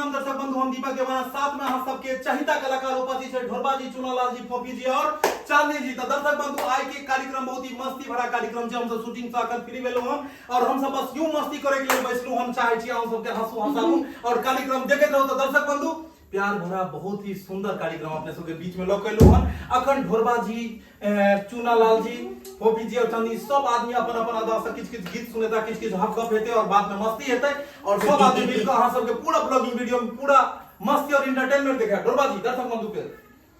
प्रणाम दर्शक बंधु, हम दीपक देवाना, साथ में अहाँ सबके चहिता कलाकार उपस्थित छै ढोरबा जी, चुनालाल जी, फोफी जी और चांदनी जी। तो दर्शक बंधु, आइ के कार्यक्रम बहुत ही मस्ती भरा कार्यक्रम छै। हम सब शूटिंग से अखन फ्री भेलहुँ हन और हम सब बस यूं मस्ती करे के लिए बैसलहुँ हन। चाहे छी अहाँ सबके हंसू हंसाबू और कार्यक्रम देखैत रहू। तो दर्शक बंधु, प्यार भरा बहुत ही सुंदर कार्यक्रम अपने सबके बीच में लऽ के एलहुँ हन। अखन ढोरबा जी, चूनालाल जी, फोफी जी और चांदनी सब आदमी अपन अपन अदा से किछ किछ गीत सुनेता, किछ किछ हक गप हेतै और बाद में मस्ती हेतै और सब आदमी मिलकर अहाँ सबके पूरा ब्लॉगिंग वीडियो में पूरा मस्ती और एंटरटेनमेंट देखा। ढोरबा जी, दर्शक बंधु के।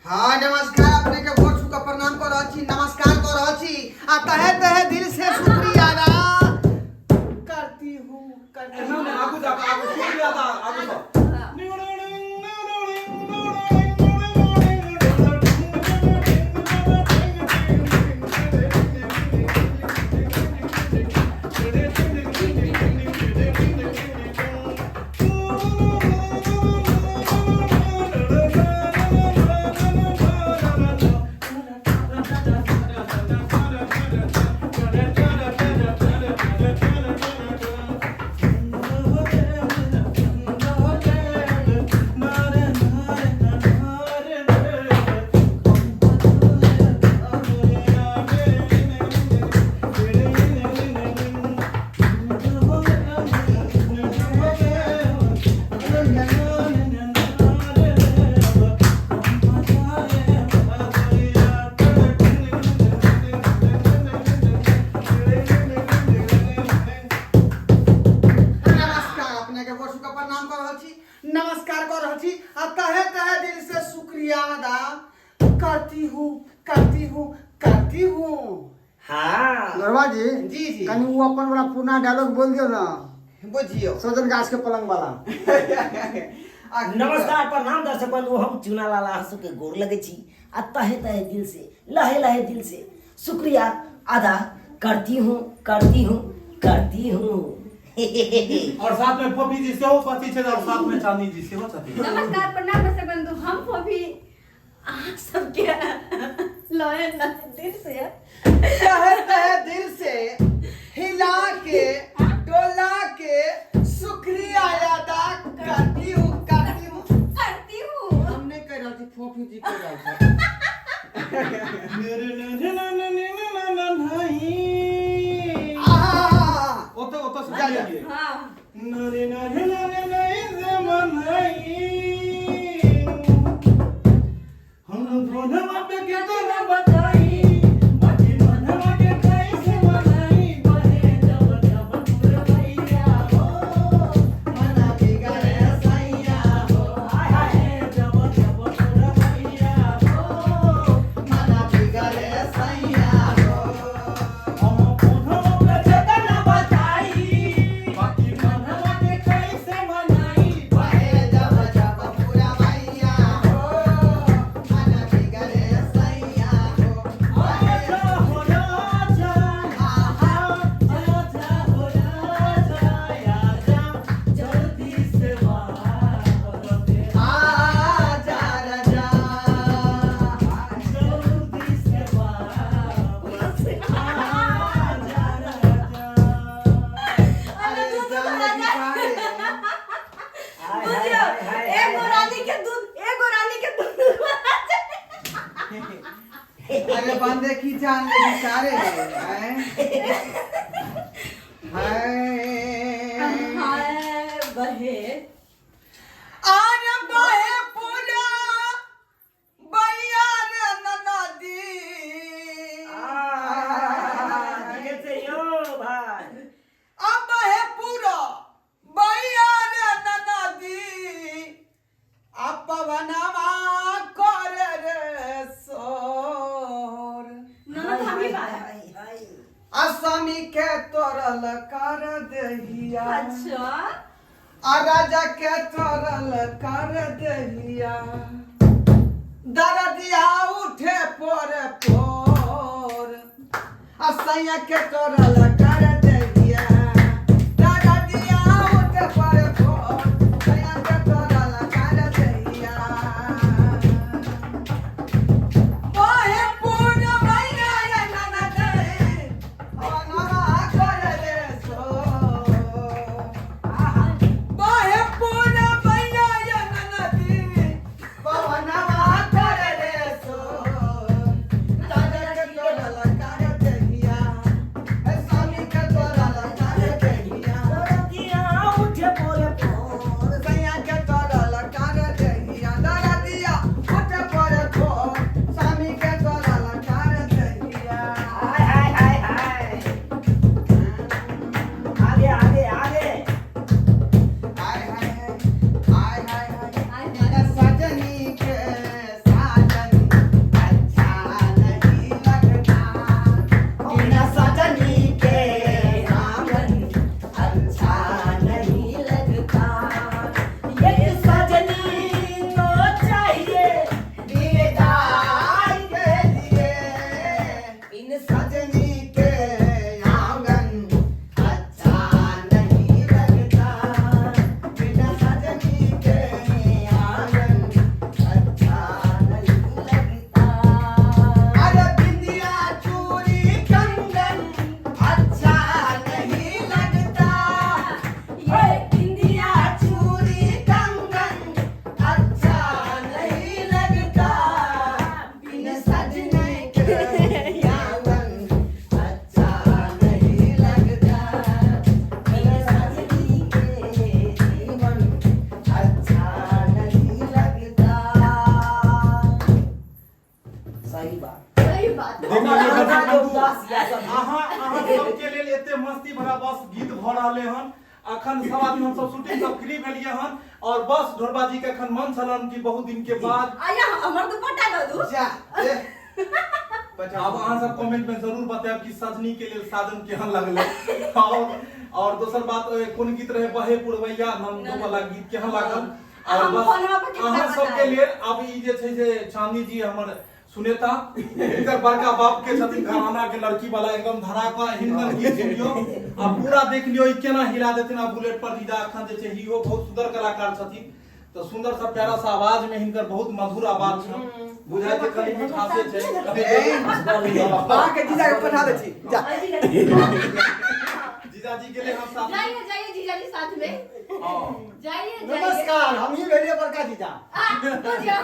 हाँ, नमस्कार, अपने के बहुत सुख प्रणाम कर रहल छी, नमस्कार कर रहल छी आ तहे तहे दिल से शुक्रिया अदा करती हूँ, करती एना हूँ। में आगू जाकर आगू शुक्रिया अदा आगू सब। नमस्कार, अपने के बहुत सुख प्रणाम कर रहल छी, नमस्कार कर रहल छी आ तहे तहे दिल से शुक्रिया अदा करती हूँ, करती हूँ, करती हूँ। हाँ नरवा जी। जी जी। कनी वो अपन वाला पुराना डायलॉग बोल दियो ना। बुझियो। सजन गाछ के पलंग वाला। नमस्कार, प्रणाम दर्शक बंधु, हम चुना लाल अहाँ सबके गोर लगै छी आ तहे तहे दिल से, लहे लहे दिल से शुक्रिया अदा करती हूँ, करती हूँ, करती हूँ। और साथ में फोफी जी सेहो उपस्थित छथि और साथ में चांदनी जी सेहो छथिन। नमस्कार, प्रणाम दर्शक बंधु, हम फोफी अहाँ सबके लहे लहे दिल से तहे तहे दिल से हिला के डोला के शुक्रिया अदा करती हूँ, करती हूँ, करती हूँ। हम नहीं कह रहल छी, फोफी जी कह रहल छथि। आहा! ओतऽ ओतऽ से जा, जा। जाइए। हाँ। हम भोनवा पे केतना बताई, बाकी मनवा के कैसे मनाई, बहे जब जब पुरवैया हो, मना बिगड़े सैया हो, बहे जब जब पुरवैया हो, मना बिगड़े सैया हो। हम भोनवा पे केतना बताई, बाकी मनवा के कैसे मनाई, बहे जब जब पुरवैया हो, मना बिगड़े सैया हो। बहे आजा हो राजा, आहा! आजा हो राजा, आजा जल्दी से वापस, आजा राजा। जल्दी से वापस आजा राजा। अरे अरे दूध जान राजा। लगी बुझियो, एगो रानी के दूध, एगो रानी के दूध। अरे बंदे की जान लगी सारे हैं हाय। हाय बहे। अरे बहे पूरा बैया रे ननदी। धीरे से यो भाई। अब बहे पूरा बैया रे ननदी, अब पवनवा कर रे सोर। ननद हमी बा। असमी के तोरल कर दहिया। अच्छा। आ राजा के तोरल कर दहिया, दरदिया उठे पोर पोर। आ सैया के तोरल कर दहिया, दरदिया उठे पोर पोर, सैया के तोरल कर दहिया। ओहे पूर्ण मैया रे ननद, पवनवा कर रे सो। बहे पूर्ण मैया अखन सब आदमी हम सब शूटिंग सब फ्री भेलिए हन और बस ढोरबा जी के अखन मन छलन कि बहुत दिन के बाद आया हमर दुपट्टा दऽ दू। जा ए अब अहाँ सब कमेंट में जरूर बतायब कि सजनी के लेल साजन केहन लगलै और दोसर बात कोन गीत रहे बहे पुरवैया नंदो वाला गीत केहन लागल और हम बस फोनवा पर कितना अहाँ सबके बताएब। लेल अब ई जे छै से चांदनी जी हमर सुनेता हिनकर बड़का बाप के छथिन घराना के लड़की वाला एकदम धराका हिनकर गीत सुनियो आ पूरा देख लियो ई केना हिला देथिन आ बुलेट पर जीजा अखन जे छै इहो बहुत सुंदर कलाकार छथिन तो सुंदर सा प्यारा सा आवाज में हिनकर बहुत मधुर आवाज छै बुझाय छै कनि मिठासे छै अहाँ के जीजा के पठा दै छी जा। जीजाजी गेले हम साथ में। जाइए जाइए जीजाजी साथ में। हाँ। जाइए जाइए। नमस्कार, हम ही भेलिए बड़का जीजा। आ, बुझियौ।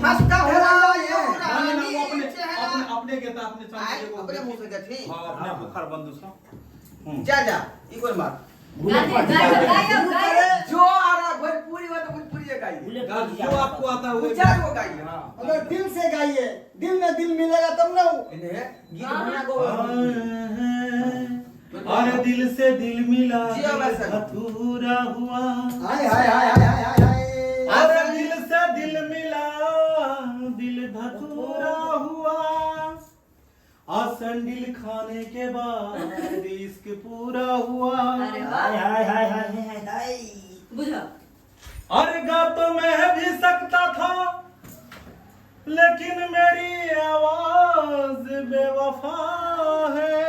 हंसता हुआ ये ना, ना, रानी वो अपने चेहरा। अपने अपने के अपने चांदी आय, के एगो अपने मुंह से गेथिन। हाँ, अपने बुखार बंधु से। जा जा ई कोन बात गाइए गाइए गाइए गाइए। जो आ रहा भोजपुरी हो तो भोजपुरी गाइए। बुलेट पर जीजा जो आपको आता है वो दू चार गो गाइए। हाँ। अगर दिल से गाइए, दिल में दिल मिलेगा तब ना वो। इन्हें गीत बना गो। अरे दिल से दिल मिला जियो वैसे। अधूरा हुआ हाय हाय हाय हाय हाय हाय हाय। अरे दिल से दिल मिला दिल धतूरा हुआ आ सैंडल खाने के बाद इश्क पूरा हुआ। अरे वाह। हाय हाय हाय हाय हाय हाय। बुझो। अरे गा तो मैं भी सकता था लेकिन मेरी आवाज बेवफा है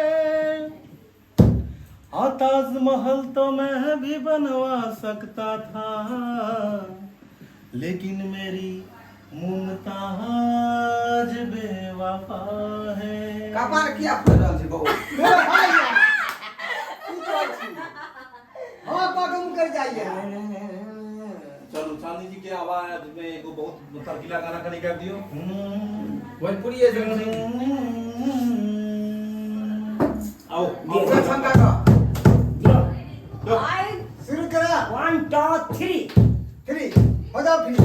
आ ताजमहल तो मैं भी बनवा सकता था लेकिन मेरी मुमताज बेवफा है। कपार किया फूल रहल छै बौआ? मेरा भाई है। की कहै छी? हाँ, कऽ मुकर जाइए। चलू चांदी जी के आवाज में एगो बहुत तड़कीला गाना कनी गाबि दियौ। भोजपुरी है। आओ। चल शंका का। दियो। आइ शुरू करा। 1 2 3 थ्री हो जाओ फ्री।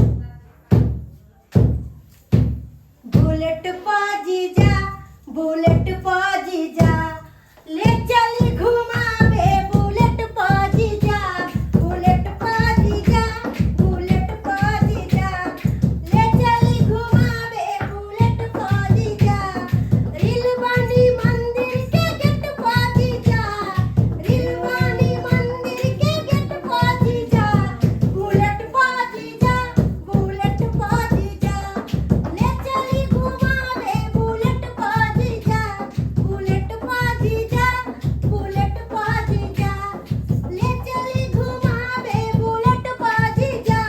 बुलेट पा जीजा, बुलेट पा जीजा, ले चली घुमावे बुलेट पा जीजा, बुलेट पा जीजा, बुलेट पा जीजा, ले चली घुमावे बुलेट पा जीजा, रिलवानी मंदिर के गेट पा जीजा, रिलवानी मंदिर के गेट पा जीजा, बुलेट पा जीजा, बुलेट पा जीजा, ले चली घुमावे बुलेट पा जीजा, बुलेट पा जीजा, बुलेट पा जीजा, ले चली घुमावे बुलेट पा जीजा,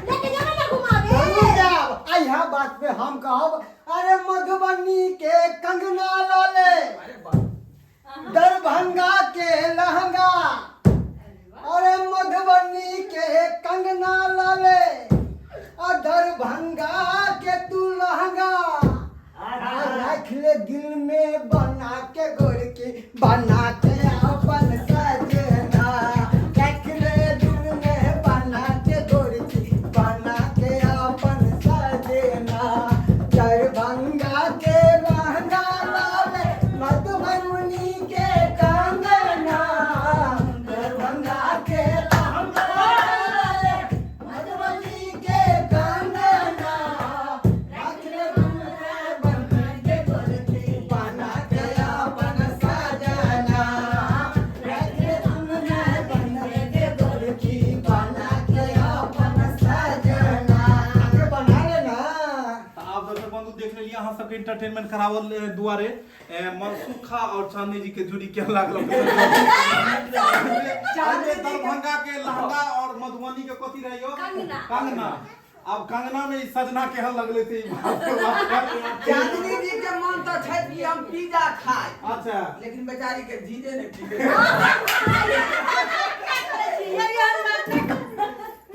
लेके जाना ना घुमावे। जरूर जाब। अइहा बात पे हम कहब, अरे मधुबनी के कंगना लाले, अरे वाह। दरभंगा के लहंगा, अरे मधुबनी के कंगना लाले और दरभंगा के तू लहंगा, आ रख ले दिल में बना के गोरकी, बना के अपन सजना, रख ले दिल में बना के गोरकी, बना के अपन सजना, दरभंगा के लहंगा लाले, मधुबनी के कंगना, दरभंगा के लहंगा लाले, मधुबनी के कंगना, रख ले दिल में बना के गोरकी, बना के अपन सजना, रख ले दिल में बना के गोरकी, बना के अपन सजना। आगे बना लेना। तऽ आब दर्शक बंधु देख लेलियै अहाँ सबके इंटरटेनमेंट करावल दुआरे मनसुखा और चांदनी जी के जोड़ी केहन लागल? चांदनी दरभंगा के लहंगा और मधुबनी के कथी रहियो? कंगना। कंगना। अब कंगना में ई सजना केहन लगलै से ई बात के बात कर। चांदनी जी के मन तो छै कि हम पिज्जा खाए, अच्छा, लेकिन बेचारी के जीजे नहीं पीते।